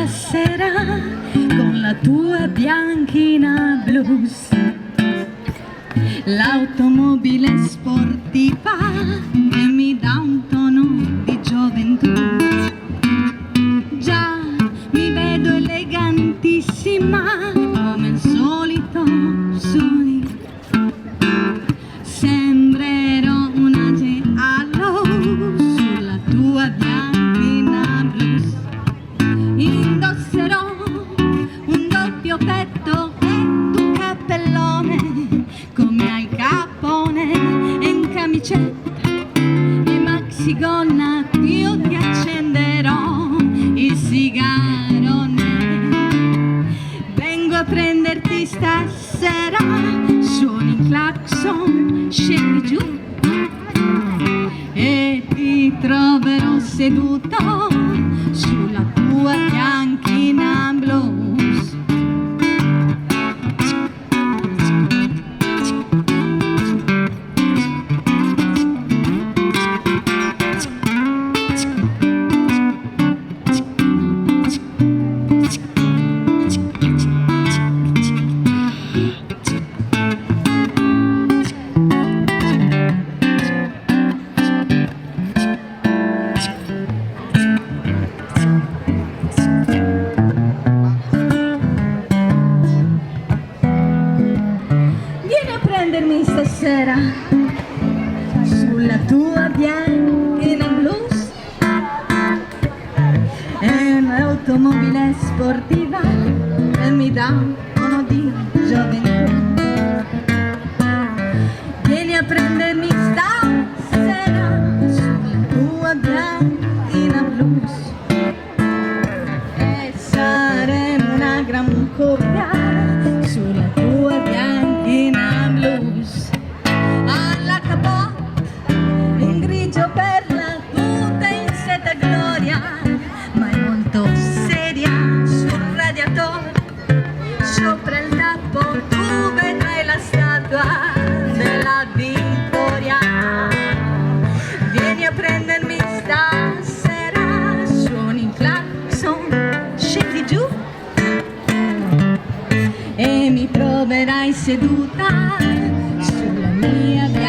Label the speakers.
Speaker 1: stasera con la tua bianchina blues. L'automobile sportiva che mi dà un tono di gioventù. Già mi vedo elegantissima come al solito sono io. Sembrerò un angelo sulla tua bianchina blues. Indosserò un doppio petto e un cappellone come Al Capone e in camicetta e maxi gonna io ti accenderò il sigarone. Vengo a prenderti stasera, suoni il clacson, scendi giù e ti troverò seduto sulla tua bianchina blues. Vieni a prendermi stasera sulla tua bianchina blues. È un'automobile sportiva e mi dà un tono di gioventù. Vieni a prendermi stasera sulla tua bianchina blues e saremo una gran coppia sulla tua bianchina blues. Alla capote in grigio perla tutta in seta gloria, ma è molto seria sul radiatore. Sopra il tappo tu vedrai la statua della Vittoria. Vieni a prendermi stasera, suoni il clacson, scendi giù e mi troverai seduta sulla mia bianchina.